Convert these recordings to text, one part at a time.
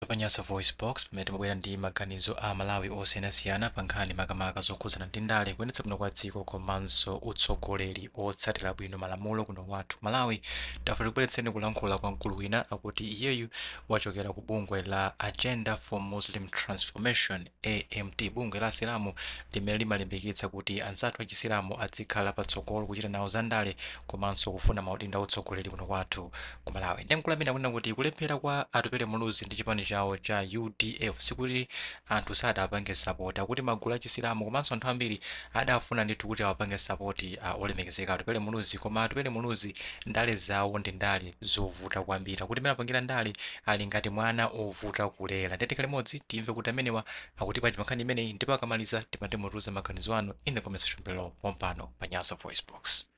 pa Nyasa VoiceBox, pamene timabwera ndi maganizo a Malawi osiyanasiyana pa nkhani makamaka zokhudzana ndi ndale, kuyendetsa bwino kwa dziko komanso utsogoleri otsatira bwino malamulo kuno kwathu Malawi. Tafuna tikubweretseni kulankhula kwa mkulu wina, akuti iyeyu wachokera ku bungwe la Agenda for Muslim Transformation, AMT, bungwe la Asilamu limene limalimbikitsa kuti anzathu achisilamu adzikhala patsogolo kuchita nawo zandale komanso kufuna maudindo autsogoleri kuno kwathu ku Malawi. Ndi mkulu amene akunena kuti kulephera kwa Atupele Muluzi ndi chipani chawo cha UDF sikuti anthu sadapange support. Akuti magulu achisilamu komanso anthu ambiri adafuna ndithu kuti awapange support olemekezeka Atupele Muluzi, koma Atupele Muluzi ndale zawo ndi ndale zovuta kwambiri. Akuti mmene apangira ndale ali ngati mwana ovuta kulera. Ndiye tikhale limodzi timve kuti amenewa akuti bwanji pa nkhani imeneyi, ndipo akamaliza timati mutiuze maganizo anu in the comment section below pompano pa Nyasa VoiceBox.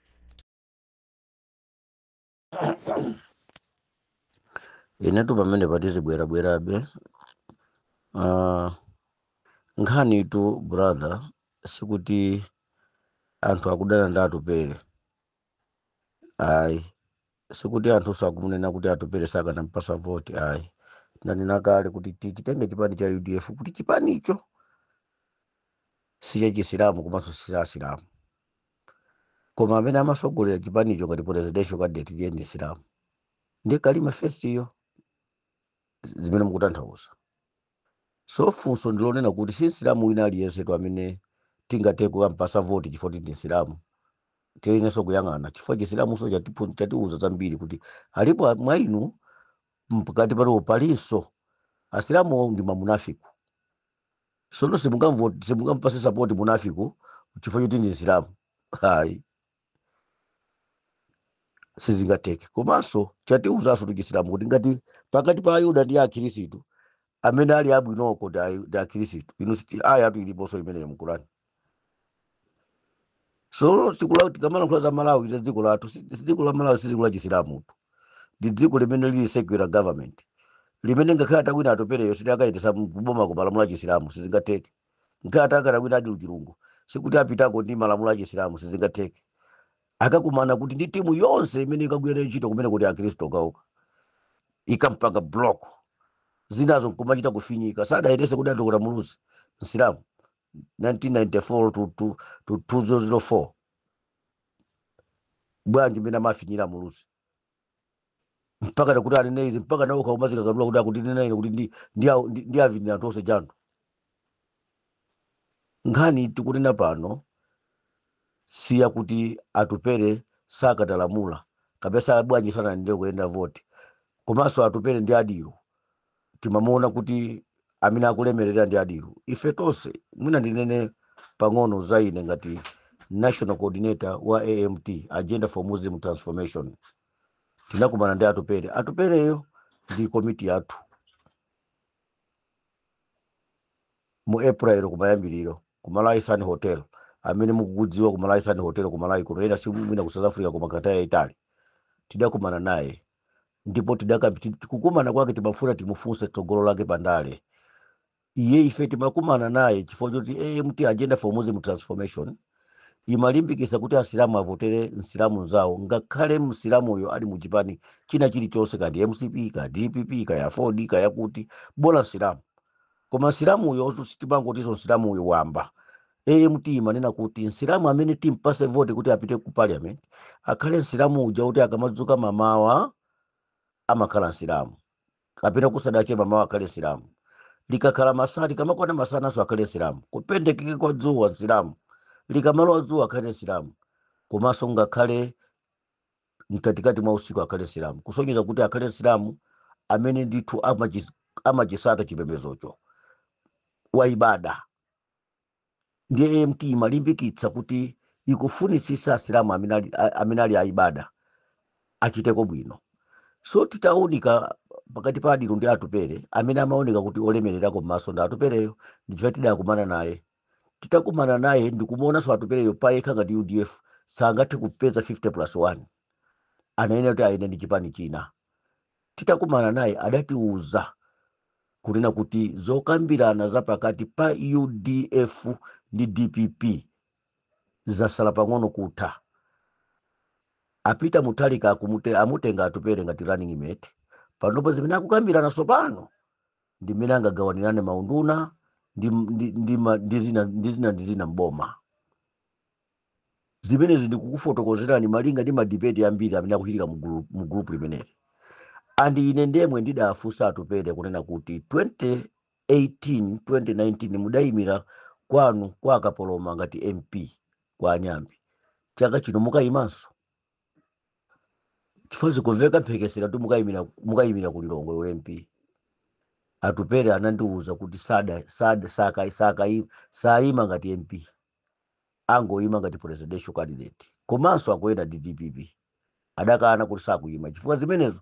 Inetu pamene patizibwerabwerabe, nkhanitu brother, sikuti anthu akudana ndi Atupele, ayi. Sikuti anthu sakumunena kuti Atupele sakanampasa voti, ayi. Ndanena kale kuti tichitenge chipani cha UDF kuti chipanicho si chachisilamu komanso si cha Asilamu, koma amene amasogolera chipanicho ngati presidential candidate ndiye ndi Silamu, ndi Kalima first iyo zimene mukutanthauza. So funso ndilonena kuti si Msilamu wina aliyense tu amene tingathe kukampasa voti chifukwa kuti ndi Msilamu. Tiyenenso kuyang'ana chifukwa Chisilamuso chatiuza zambiri kuti alipo mwa inu pakati pano palinso Asilamu ndi mamunafiku. Sono simungampase support munafiku chifukwa choti ndi Msilamu, hayi, sizingateke. Komanso chatiuzanso tu Chisilamu kuti ngati pakati pa Ayuda ndi Akhirisitu, amene ali abwinoko ndi Akhirisitu. Inu aya atu iliponso imeneyo mKurani. So tikamalankhula za Malawi, za dziko lathu, si dziko la Malawi si dziko la Chisilamutu, ndi dziko limene lili secular government, limene ngakhale atawina Atupeleyo siti akayitisa kuboma ku malamulo a Chisilamu, sizingateke. Ngakhale atakatawina adi Chilungu, sikuti apitako ndi malamulo a Chisilamu, sizingateke. Akakumana kuti ndi timu yonse imene ikagwira ntchito kumene kuti Akhristu okhaokha ikampanga block, zinazo nkumachita kufinyika. Sadayetese kuti atukula Muluzi Msilamu 1994 to 2004 bwanji mmene amafinyira Muluzi mpaka nakuti anene izi, mpaka nawo kaumazikakatula kuti akundinena ine kuti ndi avinira anthu onse jando. Nkhani tikunena pano siya kuti Atupele sakadalamula kapena bwanji sananene kuyenda voti. Komanso Atupele ndi Adilu, timamuona kuti amene akulemerera ndi Adilu. Ife tonse, mwina ndinene pang'ono za ine ngati national coordinator wa AMT, Agenda for Muslim Transformation. Tinakumana ndi Atupele, Atupeleyo ndi komiti yathu, mu April kumayambiriro ku Malawi Sun Hotel. Amene mukukudziwa ku Malawi Sun Hotel ku Malawi kuno, ena si mwina ku South Africa, koma kanthawi yayitali tidakumana naye. Ndipo kukumana kwake timafuna timufunse tsogolo lake pandale iye. Ife timakumana naye chifukwa choti AMT, Agenda for Muslim Transformation, imalimbikitsa kuti Asilamu avotere Msilamu nzawo, ngakhale Msilamuyo ali muchipani china chilichonse, kandi MCP, ka DPP, kaya Ford, kaya kuti, bola Msilamu. Koma Msilamuyo timangotinso Msilamuyo wamba. AMT imanena kuti Msilamu amene timpase voti kuti apite ku parliament akhale Msilamu uja kuti akamadzuka mamawa amakhala Msilamu, kapena kusadache mamawa akhale Msilamu, likakhala masana, likamakwana masanaso akhale Msilamu, kupendekeke kwa dzuwa Msilamu, likamalowa dzuwa akhale Msilamu, komanso ngakhale mkatikati mwa usiku akhale Msilamu, kusonyeza kuti akhale Msilamu amene ndithu amachisata chipembezocho, wa ibada. Ndiye AMT imalimbikitsa kuti ikufunitsitsa Asilamu amene ali aibada achiteko bwino. So titaunika pakati pa Adilu ndi Atupele, amene amaoneka kuti olemererako m'maso ndi Atupeleyo. Ndichifukwa tidakumana naye. Titakumana naye ndikumuonanso Atupeleyo payekha ngati UDF sangathe kupeza 50 plus 1, anayenera kuti ayende ndi chipani china. Titakumana naye adatiuza kunena kuti zokambirana za pakati pa UDF ndi DPP zasala pang'ono kutha. Apita Mutharika amutenga Atupele ngati running mate. Panopo zimene akukambirana sopano Ndi mmene angagawanirane maunduna ndi zina ndi zina mboma. Zimenezi ndikukufotokozerani malinga ndi ma debate ambiri amene akuchitika mu group limeneli. And ine ndemwe ndidafunsa Atupele kunena kuti 2018, 2019 mudayimira kwanu kwa Akapoloma ngati MP kwa Anyambi, chaka chino mukayimanso? Chifukwa zikumveka mphekesera kuti mukayimira ku Lilongwe u MP. Atupele anandiwuza kuti sada sada saka saka sayima ngati MP, angoyima ngati presidential candidate, komanso akuyenda ndi DPP. Adakana kuti sakuyima chifukwa zimenezo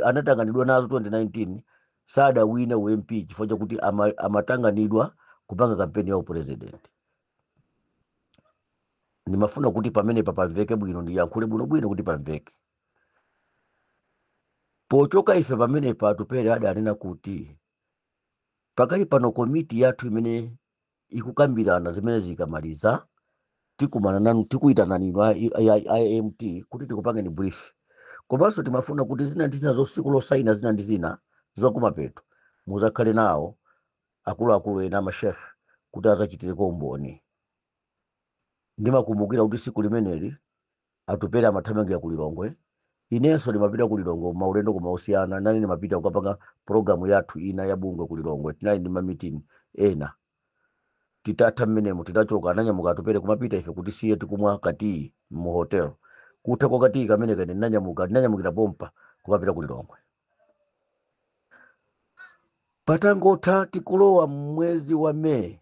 anatanganidwa nazo 2019, sadawina u MP chifukwa chakuti amatanganidwa kupanga kampeni ya upresident. Ndimafuna kuti pamenepa pamveke bwino, ndiyankhule bwinobwino kuti pamveke. Pochoka ife pamenepa, Atupele adanena kuti pakali pano komiti yathu imene ikukambirana zimene zikamaliza tikumana nanu, tikuyitanani inu a AMT kuti tikupangeni brief, komanso timafuna kuti zina ndi zina zosiku losayina zina ndi zina zakumapeto muzakhale nawo akuluakulu ena amashekhe kuti azachitireko umboni. Ndimakumbukira kuti siku limeneli Atupele amathamangira ku Lilongwe, inenso ndimapita ku Lilongwe maulendo kumausiyana nane ndimapita kukapanga pologalamu yathu ina ya bungwe ku Lilongwe, tinali ndi ma meeting ena. Titatha mmenemo titachoka, ananyamuka Atupele kumapita, ife kuti siye tikumwa katii mu hotel. Kutha kwa katii kamene kene ndinanyamuka, ndinanyamukira pompa kumapita ku Lilongwe. Patangotha, tikulowa mwezi wa Meyi,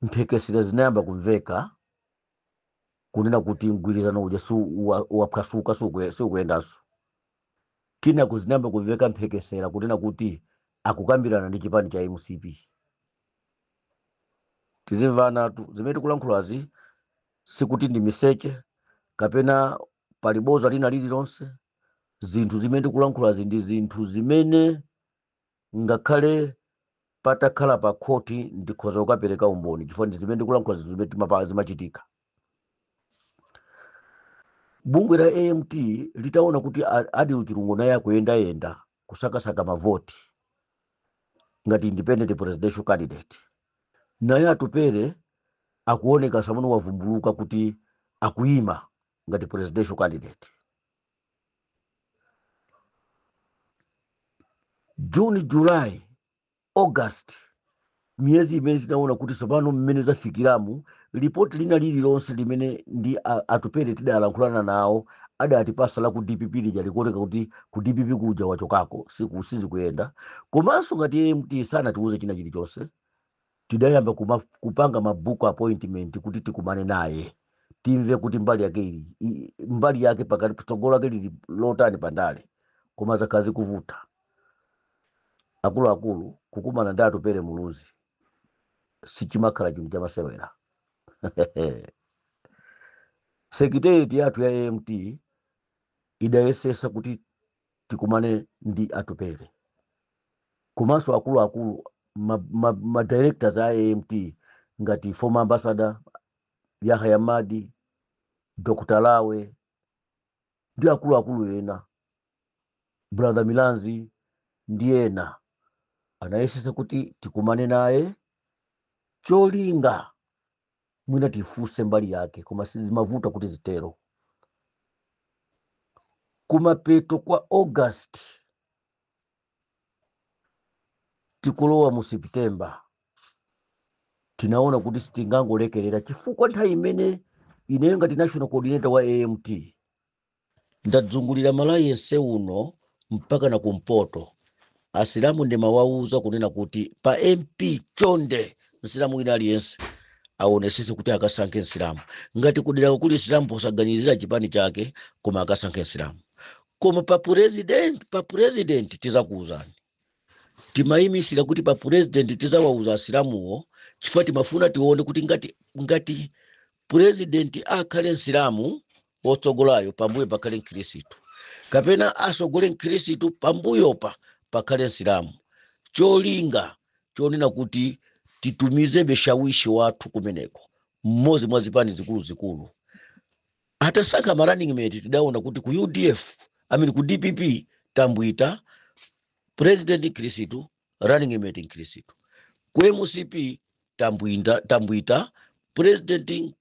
mphekesera zinayamba kumveka kunena kuti mgwirizano uja waphwasuka, siukuyendanso. Kenako zinayamba kumveka mphekesera kunena kuti akukambirana ndi chipani cha MCP. Tizimvanatu zimene tikulankhulazi, sikuti ndi miseche kapena pali boza lina lililonse. Zinthu zimene tikulankhulazi ndi zinthu zimene ngakhale patakhala pa khoti ndikhoza kukapereka umboni, chifukwa ndi zimene ndikulankhula, zinthu zimene zimachitika. Bungwe la AMT litaona kuti Adil Chilungo naye akuyendayenda kusakasaka mavoti ngati independent presidential candidate, naye Atupele akuoneka samene wavumbuluka kuti akuyima ngati presidential candidate. June, July, August, miyezi imene tinaona kuti tsopano mmene zafikiramu, ripoti lina lililonse limene ndi Atupele tidalankhulana nawo adatipasa la ku DPP lija likuoneka kuti ku DPP kuja wachokako, sizikuyenda. Komanso ngati AMT sanatiuze china chilichonse, tidayamba kupanga ma book appointment kuti tikumane naye, timve kuti mbali yake ili mbali yake pakati tsogolo lake lili lotani pandale, koma zakhala zikuvuta. Akuluakulu, kukumana ndi Atupele Muluzi sichimakhala chinthu chamasewera. Secretariat yathu ya AMT idayesesa kuti tikumane ndi Atupele, komanso akuluakulu ma directors a AMT ngati former ambassador Yahya Madi, Dr Lawe ndi akuluakulu ena, Brother Milanzi ndi ena, anayesesa kuti tikumane naye cholinga mwina tifunse mbali yake, koma sizimavuta kuti zitero. Kumapeto kwa August tikulowa mu September, tinaona kuti sitingangolekerera, chifukwa nthawi imene ineyo ngati national coordinator wa AMT ndadzungulira Malawi yense uno mpaka na kumpoto, asilamu ndimawawuza kunena kuti pa MP chonde msilamu wina aliyense aonesese kuti akasankhe msilamu. Ngati kudera kuli msilamu, posaganizira chipani chake, koma akasankhe msilamu. Koma pa president tizakuwuzani. Timayimisira kuti pa president tizawauza asilamuwo, chifukwa timafuna tione kuti ngati president akhale msilamu wotsogolayo, pambuyo pakhale mkhristu, kapena asogole mkhristu, pambuyopa pakhale msilamu, cholinga chonena kuti titumize beshawishi wathu kumeneko. Mmodzi mwa zipani zikuluzikulu atasankha ma running mate, tidaona kuti ku UDF, I mean ku DPP, Tambwita President Mkhristu, running mate Mkhristu. Ku MCP Tambwita, president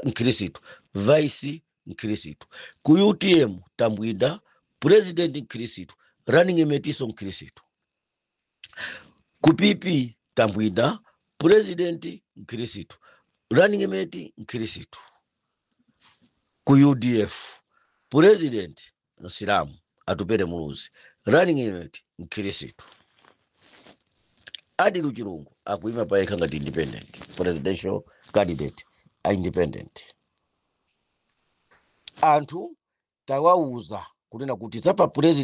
Mkhristu, vice Mkhristu. Ku UTM Tambwinda, president Mkhristu, running mate iso Mkhristu. Ku PP Tambwinda, president Mkhristu, running mate Mkhristu. Ku UDF president Msilamu Atupele Muluzi, running mate Mkhristu. Adilu Chirungu akuima payekha ngati independent presidential candidate, a independent. Anthu tawauza kunena kuti za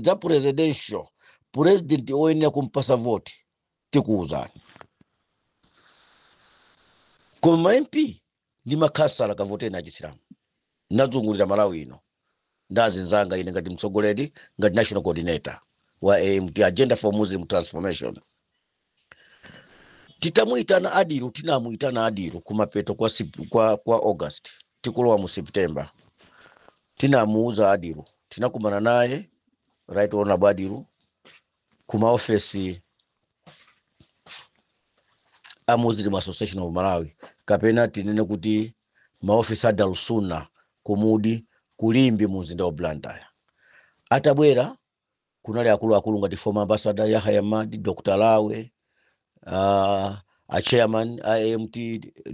za presidential president oyenera kumpasa vote tikuwuzani, koma ma MP ndi makhansala kavoteni achisilamu. Nazungulira Malawi ino ndazinzanga ine ngati mtsogoleri, ngati national coordinator wa AMT, Agenda for Muslim Transformation. Titamuyitana Adilu, tinamuyitana Adilu kumapeto kwa August, tikulowa mu September. Tinamuuza Adilu, tinakumana naye Right Honorable Adilu kuma ofesi a Muslim Association of Malawi, kapena tinene kuti maofisi a Darussunna kumudi kulimbi mu mzinda wa Blantyre. Atabwera kunali akuluakulu ngati former ambassador Yahya Madi, Dr. Lawe, a chairman a AMT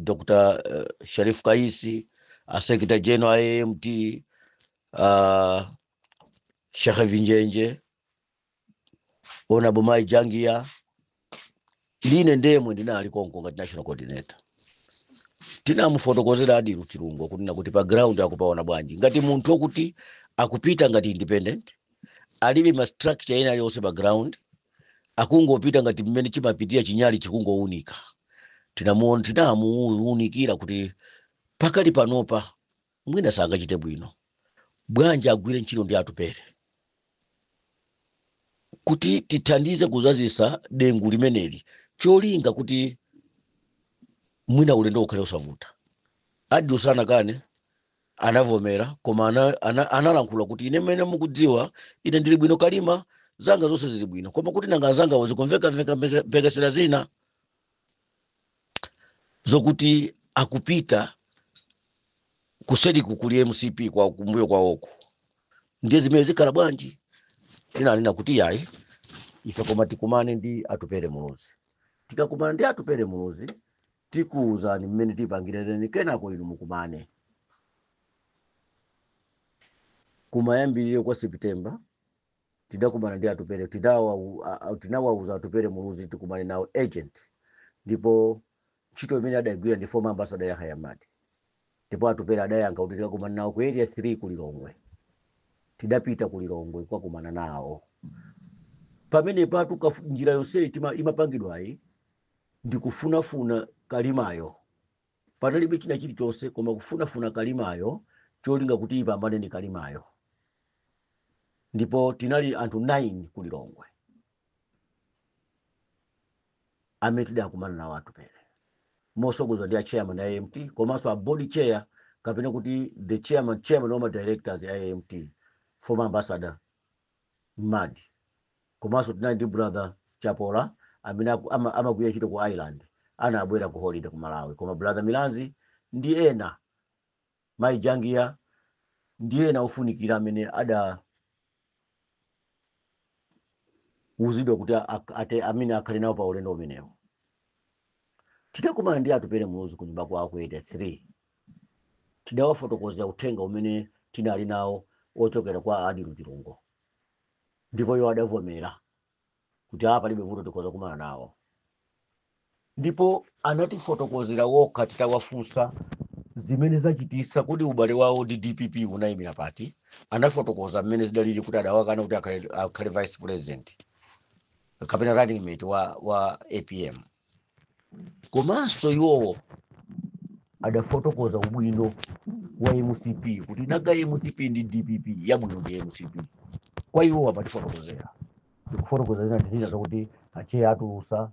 Dr. Sharif Kaisi, a secretary general a AMT Sheikh Vinjenje, Honorable Mai Jangia, line ndemwe ndinali konko ngati national coordinator. Tinamufotokozera Adilu Chirungo kunena kuti pa ground akupaona bwanji ngati munthu wokuti akupita ngati independent, alibe ma structure ena aliyonse pa ground, akungopita ngati mmene chimapitira chinyali chikungowunika. Tinamuwunikira kuti pakali panopa mwina sangachite bwino, bwanji agwire ntchito ndi Atupele kuti tithandize kuzazisa dengu limeneli, cholinga kuti mwina ulendo ukhale usavuta. Adilu sanakane, anavomera, koma analankhula kuti ine mmene mukudziwa ine ndili bwino, kalima zanga zonse zili bwino, koma kuti nanga zanga zikumveka mveka mphekesera zina zokuti akupita kuseri kuli MCP kwa kumbuyo kwawoko, ndiye zimene zikhala bwanji. Tinanena kuti yayi ife koma tikumane ndi Atupele Muluzi, tikakumana ndi Atupele Muluzi tikuwuzani mmene tipangireni, kenako inu mukumane. Kumayambiriro kwa September tidakumana ndi Atupele, tinawauza Atupele Muluzi tikumane nawo agent, ndipo ntchito imene adayigwira ndi former ambassador Yahya Madi. Ndipo Atupele adayankha kuti tikakumana nawo ku area 3 ku Lilongwe. Tidapita ku Lilongwe kukakumana nawo. Pamene patu njira yonseyi imapangidwayi ndikufunafuna kalimayo, panalibe china chilichonse koma kufunafuna kalimayo, cholinga kuti ipambane ndi kalimayo. Ndipo tinali anthu 9 ku Lilongwe amene tidakumana nawo Atupele mosogozwa ndi a chairman a AMT komanso a board chair, kapena kuti the chairman wa ma directors a AMT, former ambassador Madi, komanso tinali ndi brother Chapola amene amagwira ntchito ku Ireland, anabwera ku holiday ku Malawi, koma brother Milanzi ndi ena, Mai Jangia ndi ena ofunikira amene ada uzidwa kuti amene akhale nawo pa ulendo umenewo. Titakumana ndi Atupele Muluzi ku nyumba kwawo ku area 3, tidawafotokozera uthenga umene tinali nawo ochokera kwa Adilu Chirungo, ndipo iwo adavomera kuti apa palibe vuto, tikhoza kumana nawo. Ndipo anatifotokozera wokha titawafunsa zimene zachitisa kuti ubale wawo ndi DPP unayimira pati. Anafotokoza mmene zidalili kuti adawakana kuti akhale vice president kapena running mate wa APM. Komanso iwowo adafotokoza ubwino wa MCP, kuti naga MCP ndi DPP, yabwino ndi MCP. Kwa iwowo amatifotokozera ndikufotokoza zina ndi zina zakuti acheya atulusa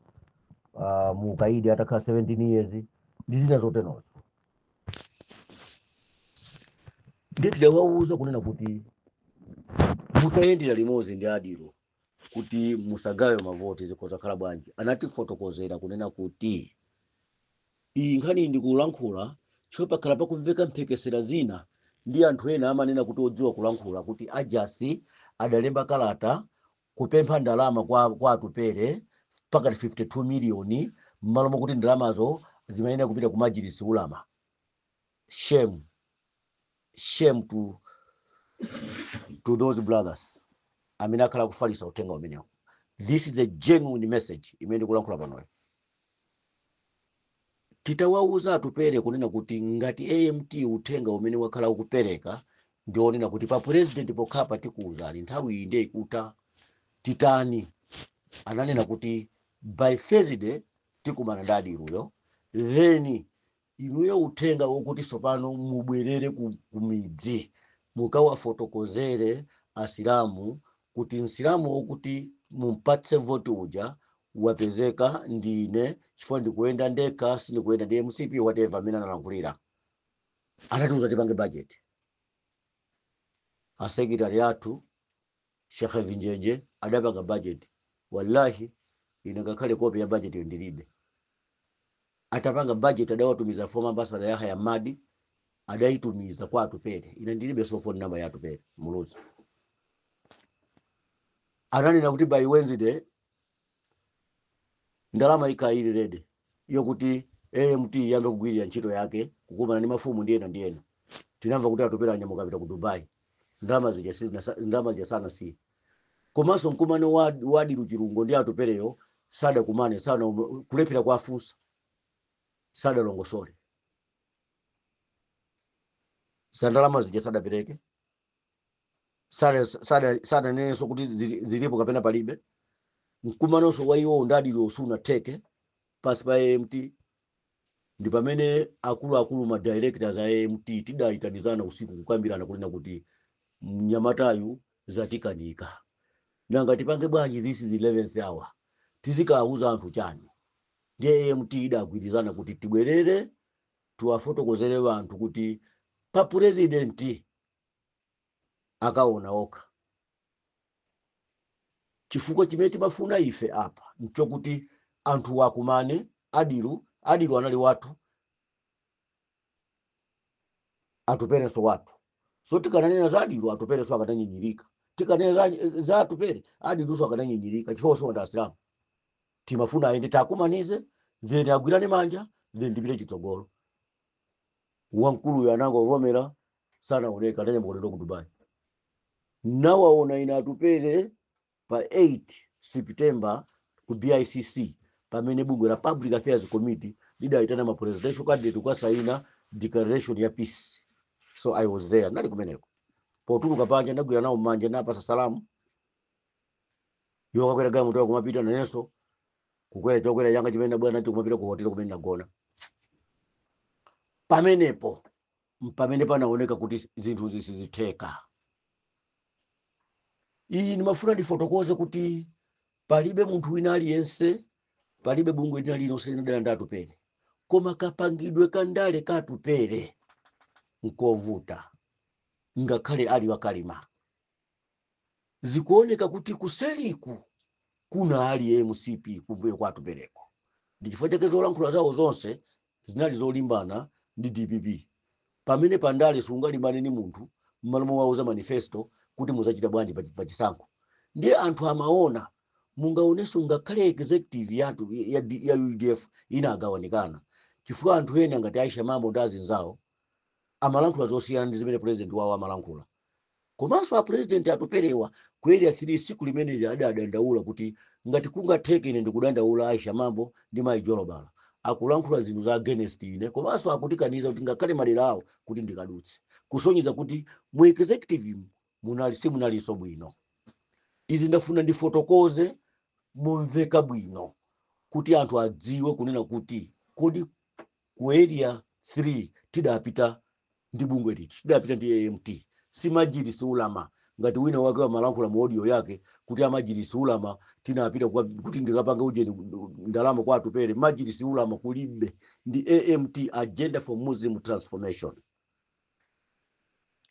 mu ukaidi atakhala 17 years ndi zina zotenozo. Ndiye tidawauza kunena kuti mutayendera limodzi ndi Adilu Kuti musagawe mavoti zikhoza khala bwanji? Anatifotokozera kunena kuti iyi nkhani ndikulankhula chifukwa pakhala pakumveka mphekesera zina ndi anthu ena amanena kuti odziwa kulankhula, kuti ajasi adalemba kalata kupempha ndalama kwa Atupere pakati 52 miliyoni, m'malo mokuti ndalamazo zimayenera kupita ku Majilisi Ulama. Shame, shame to those brothers amene akhala kufalisa uthenga umenewu. This is a genuine message imene ndikulankhula panoyo. Titawauza Atupere kunena kuti ngati AMT uthenga umene wakhala ukupereka ndionena kuti pa president pokhapa tikuwuzani nthawi iyi ndiye ikuta titani, ananena kuti by Thursday tikumana ndi Adiluyo, then inuyo uthenga wokuti sopano mubwerere ku midzi mukawafotokozere asilamu kuti msilamu wokuti mumpatse voti uja wapezeka ndine, chifukwa ndikuyenda ndekha, sindikuyenda ndi MCP, whatever amene analankhulira. Anatiuza tipange budget. Asekretary athu Shekhe Vinjenje adapanga budget. Wallahi, ine ngakhale kopi ya budget yo ndilibe. Atapanga budget adawatumiza former ambassador Yahya Madi, adayitumiza kwa Atupere. Ine ndilibe so phone number ya Atupere Muluzi. Ananena kuti by Wednesday ndalama ikhala ili ready yokuti AMT iyambe kugwirira ntchito yake, kukumana ndi mafumu ndi ena ndi ena. Tinamva kuti Atupere anyamuka apita ku Dubai. Ndalama zija ndalama zija sanasiye. Komanso mkumano wa Adilu Chilungo ndi Atupereyo sadakumane, sana kulephera kuafunsa, sadalongosole za ndalama zija, sadapereke, sadanenenso kuti zilipo kapena palibe. Mkumanonso wa iwo ndi Adilu sunatheke pasi pa AMT. Ndi pamene akuluakulu ma directors a AMT tidayitanizana usiku kukambirana kunena kuti mnyamatayu zatikanika, nanga tipange bwanji? This is 11th hour, tizikawuza anthu chani? Ndiye AMT idagwirizana kuti tibwerere tiwafotokozere anthu kuti pa president akaona okha, chifukwa chimene timafuna ife apa nchokuti anthu akumane. Adilu, Adilu anali wathu, Atuperenso wathu, so tikananena za Adilu, Atuperenso akananyinyirika. Tikanena za Atupere, Adiluso akananyinyirika, chifukwa so ndi asilamu. Timafuna ayende takumanize, then agwirane manja, then tipite chitsogolo. Wamkuluyo anangovomera, sanaoneka, ananyamuka ulendo ku Dubai. Nawaona ine Atupere pa 8 September ku BICC, pamene bungwe la Public Affairs Committee lidayitana ma presidential candidate kukasaina declaration ya peace. So I was there, nali kumeneko. Potuluka panja ndagwira nawo mmanja, napasa salamu. Iwo akakwera galimoto kumapita, nanenso kukwera chokwera changa chimene nabwera nacho kumapita ku hotelo kumene nagona. Pamenepo mpamene panaoneka kuti zinthu zisizitheka. Iyi ndimafuna ndifotokoze kuti palibe munthu wina aliyense, palibe bungwe lina lililonse linadala ndi Atupere, koma kapangidwe kandale ka Atupere nkovuta. Ngakhale ali wakalima, zikuoneka kuti kuseliku kuna ali MCP kumbuyo kwa Atupereko. Ndi chifukwa chake zolankhula zawo zonse zinali zolimbana ndi DPP, pamene pandale sungalimbane ni munthu mmalo mowauza manifesto kuti muzachita bwanji pa chisankho. Ndiye anthu amaona mungaonenso ngakhale executive yathu ya UDF inagawanikana, chifukwa anthu ena ngati Aisha Mambo ndi azinzawo amalankhula zosiyana ndi zimene president wawo amalankhula. Komanso a president Atuperewa ku Area 3 siku limeneli adadandaula kuti ngati kungatheke, ine ndikudandaula, Aisha Mambo ndi Mayi Jolobala akulankhula zinthu za against ine, komanso akutikaniza kuti ngakhale madera awo kuti ndikadutse, kusonyeza kuti mu executive munali simunalinso bwino. Izi ndafuna ndifotokoze momveka bwino kuti anthu adziwe kunena kuti kodi ku Area 3 tidapita ndi bungwe liti? Tidapita ndi AMT, si Majilisi Ulama, ngati wina wake wamalankhula mu audio yake kuti amajilisi ulama tinapita kuti ndikapange ujeni ndalama kwa Atupere. Majilisi Ulama kulibe, ndi AMT, Agenda for Muslim Transformation.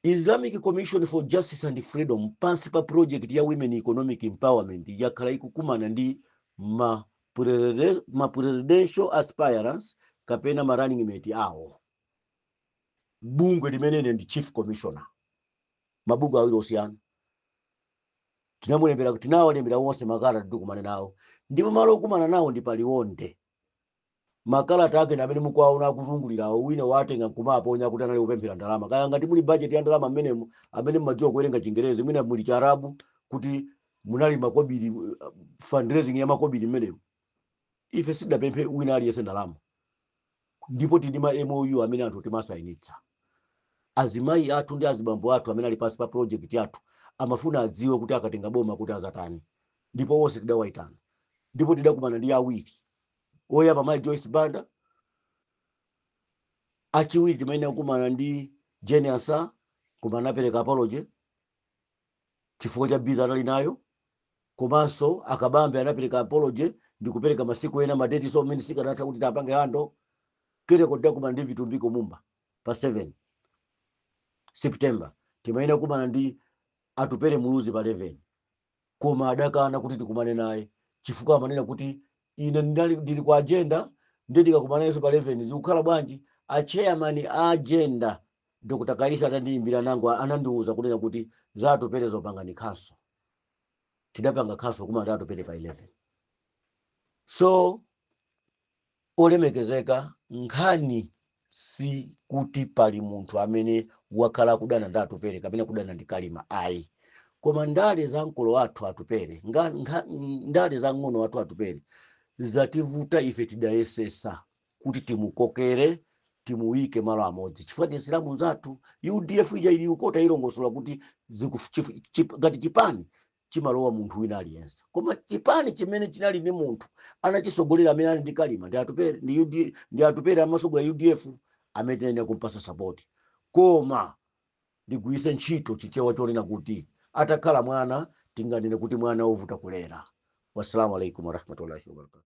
Islamic Commission for Justice and Freedom, pansi pa project ya Women Economic Empowerment, yakhala ikukumana ndi ma presidential aspirants kapena ma running mate awo. Bungwe limenene ndi chief commissioner, mabungwe awiri osiyana. Tinamulembera, tinawalembera wonse makalata, tikumane nawo, ndipo malo okumana nawo ndi paliwonde. Makalata ake ndi amene mukuwaona akuzungulirawo. Wina watenga nkumaponya kuti anali kupemphera ndalama. Kaya ngati muli budget ya ndalama mmenemo, amene mmadziwa kuwerenga Chingerezi, mwina muli Chiarabu, kuti munali makobiri, fundraising ya makobiri mmenemo. Ife sidapemphe wina aliyense ndalama, ndipo tili ma MOU amene anthu timasayinitsa. Azimayi athu ndi azibambo athu amene ali pansi pa project yathu amafuna adziwe kuti akatenga boma kuti azatani, ndipo onse tidawayitana, ndipo tidakumana ndi awiri. Oyamba mayi Joyce Banda, achiwiri timayenera kukumana ndi Jane Ansah, koma anapereka apology chifukwa cha busy anali nayo. Komanso akabambe anapereka apology ndi kupereka masiku ena, ma date, so amene sikanatha kuti tapange handle. Keneko tidakumana ndi Vitumbiko Mumba pa 7 September. Timayenera kukumana ndi Atupere Muluzi pa 11, koma adakana kuti tikumane naye chifukwa amanena kuti ine ndili ku agenda, ndi ndikakumana nayenso pa 11 zikukhala bwanji? A chairman a agenda, Dr Kaisa, atandiyimbira nango anandiwuza kunena kuti za Atupere zopanga cancel. Tidapanga cancel kumana ndi Atupere pa 11. So olemekezeka, nkhani si kuti pali munthu amene wakhala kudana ndi Atupere kapena kudana ndi Kalima, ayi, koma ndale za mkolo wathu Atupere, ndale za ng'ono wathu Atupere zativuta. Ife tidayesesa kuti timukokere, timuyike malo amodzi, chifukwa ndi Nsilamu nzathu. UDF ija ili ukota ilongosola kuti ngati chipani chimalowa munthu wina aliyense, koma chipani chimene chinali ndi munthu anachisogolera amene ali ndi Kalima ndi Atupere, ndi UD, ndi Atupere amasogolera UDF amene tinayenera kumpasa support. Koma ndigwiritse ntchito Chichewa chonena kuti atakhala mwana, tinganene kuti mwana wovuta kulera. Wassalamu alaikum warahmatullahi wabarakatuh.